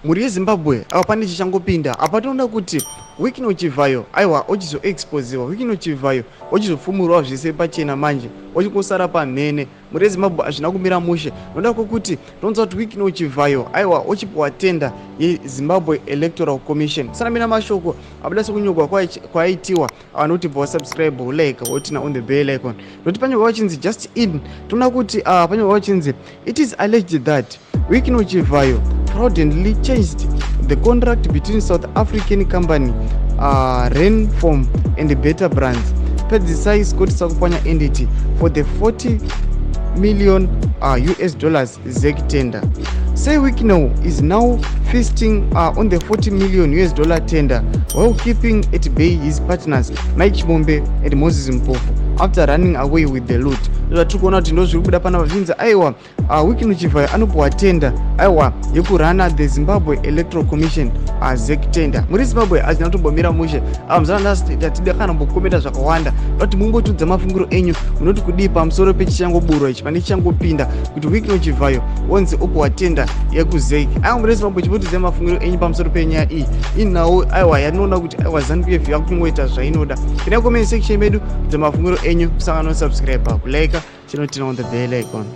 Mhuri yeZimbabwe, apa pane chichangopinda apa. Tinoda kuti Wicknell Chivhayo, aiwa, ochizoexposiwa. Wicknell Chivhayo ochizopfumurwa zvese pachena, manje ochingosara pamhene. Mhuri yeZimbabwe, hazvina kumira mushe noda kwokuti tonzwa kuti Wicknell Chivhayo, aiwa, ochipiwa tender yeZimbabwe Electoral Commission. Sanamira mashoko abuda sekunyorwa kwaitiwa anoti bva wasubscribe, like, woturn on the bell icon, nokuti panyorwa vachinzi "just in". Toona kuti panyorwa vachinzi, "It is alleged that Wicknell Chivhayo fraudulently changed the contract between South African company Rainform and Better Brands Pedzisai Scott Sakupwanya entity for the 40 million US dollars ZEC tender. Sir Wicknell is now feasting on the 40 million US dollar tender while keeping at bay his partners Mike Chimombe and Moses Mpofu after running away with the loot." Zvatiri kuona kuti ndo zviri kubuda panapa, zvinzi, aiwa, Wicknell Chivhayo anopiwa tender, aiwa, yekurana the Zimbabwe Electoral Commission, ZEC tender. Muri Zimbabwe, hazvina kutombomira mushe. Muzana tatida kana mbokomenda zvakawanda kuti mumbotudza mafungiro enyu. Munoti kudii pamusoro pechichangoburwa ichi, pane chichangopinda kuti Wicknell Chivhayo onzi opiwa tender yekuZEC? Aiwa, muri Zimbabwe, chimbotidzai mafungiro enyu pamusoro penyaya iyi. Inhau, aiwa, yatinoona kuti, aiwa, ZANU PF yakungoita zvainoda. Pinai comment section medu, kudza mafungiro enyu. Musangano subscribe, kulike, chinoturn on the bell icon.